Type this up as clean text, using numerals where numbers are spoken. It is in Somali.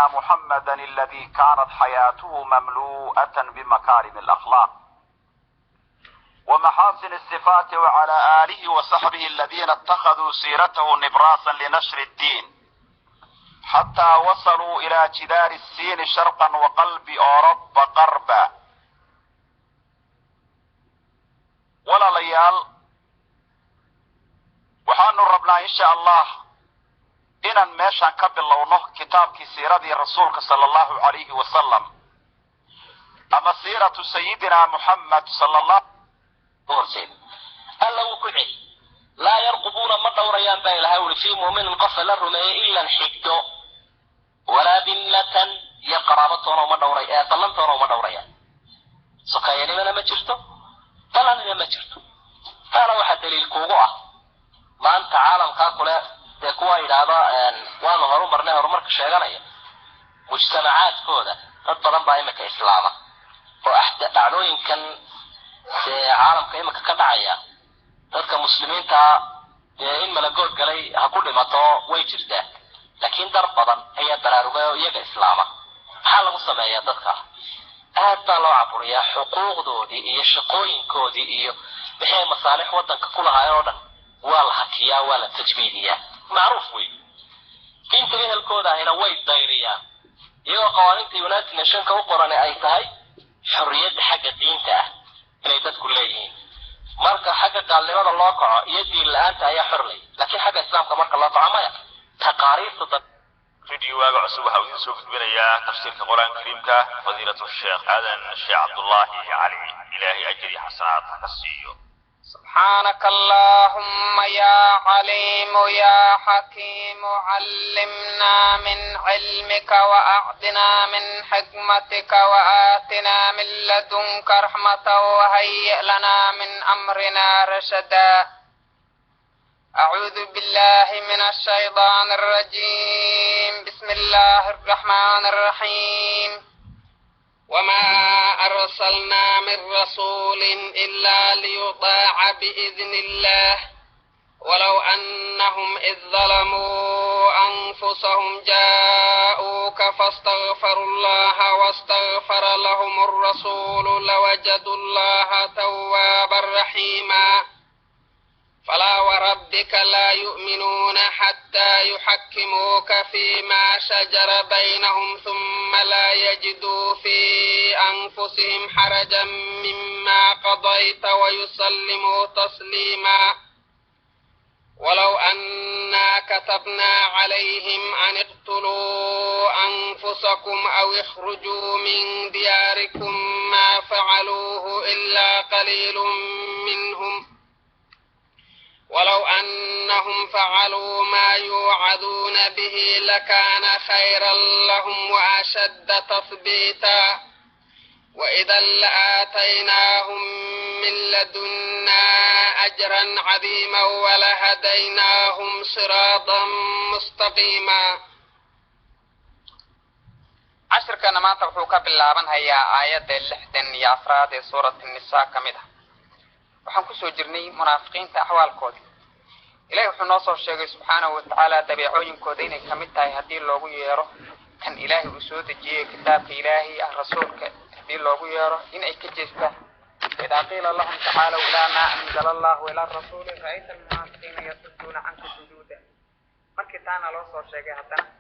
محمدا الذي كانت حياته مملوءة بمكارم الأخلاق ومحاسن الصفات، وعلى آله وصحبه الذين اتخذوا سيرته نبراسا لنشر الدين حتى وصلوا إلى جدار السين شرقا وقلب أوروبا غربا. Walaalayaal, waxaanu rabnaa insha Allah inaan meeshaan ka bilowno kitaabkii siiradii rasuulka sala allahu alayhi wasalam ama siiratu sayidina Muxamed sala allah. Horseed Alla wuu ku celi. Laa yarqubuuna, ma dhowrayaan baa Ilahay uri, fii mu'minin, qofa la rumeeyey, ilan xigto, walaa dimmatan, iyo qaraabatoona uma dhowray ee ballantoona uma dhowrayaan. Sokeeyanimana ma jirto, ballanina ma jirto. Taana waxaa daliil kuugu ah maanta caalamkaa kule dee kuwa yidhaahda waanu horumarnay, horumarka sheeganaya, mujtamacaadkooda dad badan baa imika islaama oo dhacdooyinkan dee caalamka imika ka dhacaya, dadka muslimiintaa dee in malagood galay ha ku dhimato way jirtaa, laakiin dar badan ayaa baraarugay oo iyaga islaama. Maxaa lagu sameeyaa dadka? Aad baa loo caburiyaa xuquuqdoodii iyo shaqooyinkoodii iyo wixii ay masaalix waddanka ku lahaayeen oo dhan waa la hakiyaa, waa la tajmiidiyaa. Macruuf wey. Inta ehelkooda ahina way dayriyaan, iyagoo qawaaniinta United Nationka u qorani ay tahay xorriyadda xagga diinta ah inay dadku leeyihiin. Marka xagga gaalnimada loo kaco iyo diin la-aanta ayaa xorlay, laakiin xagga islaamka marka loo kaco maya. Taqaariirta Rediyo Waaga Cusub waxa uu idiin soo gudbinayaa tafsiirka Qur-aanka Kariimka, fadiilatu Sheekh Aadan Sheekh Cabdullaahi Cali. Ilaahay ajri xasanaad ha ka siiyo. سبحانك اللهم يا عليم يا حكيم، علمنا من علمك وأعطنا من حكمتك وآتنا من لدنك رحمة وهيئ لنا من أمرنا رشدا. أعوذ بالله من الشيطان الرجيم. بسم الله الرحمن الرحيم. وما أرسلنا من رسول إلا ليطاع بإذن الله، ولو أنهم إذ ظلموا أنفسهم جاءوك فاستغفروا الله واستغفر لهم الرسول لوجدوا الله توابا رحيما. فلا وربك لا يؤمنون حتى يحكموك فيما شجر بينهم، ثم لا يجدوا في أنفسهم حرجا مما قضيت ويسلموا تسليما. ولو أنا كتبنا عليهم أن اقتلوا أنفسكم أو اخرجوا من دياركم ما فعلوه إلا قليل منهم. ولو أنهم فعلوا ما يوعظون به لكان خيرا لهم وأشد تثبيتا، وإذا لآتيناهم من لدنا أجرا عظيما ولهديناهم صراطا مستقيما. Cashirkana maanta wuxuu ka bilaabanhayaa aayadda 64aad ee suurat Nisaa ka mid ah. Waxaan kusoo jirnay munaafiqiinta axwaalkoodii. Ilahi wuxuu noo soo sheegay subxaanahu watacaala dabeecooyinkooda inay kamid tahay haddii loogu yeero kan Ilaahay uu soo dejiyey, kitaabka Ilaahay ah, rasuulka haddii loogu yeero, in ay ka jeestaan. Idaa qiila lahum tacaalow ilaa maa anzala allahu ila rasuuli ra'ayta almunaafiqiina yasuduuna canka suduuda. Markii taana loo soo sheegay haddana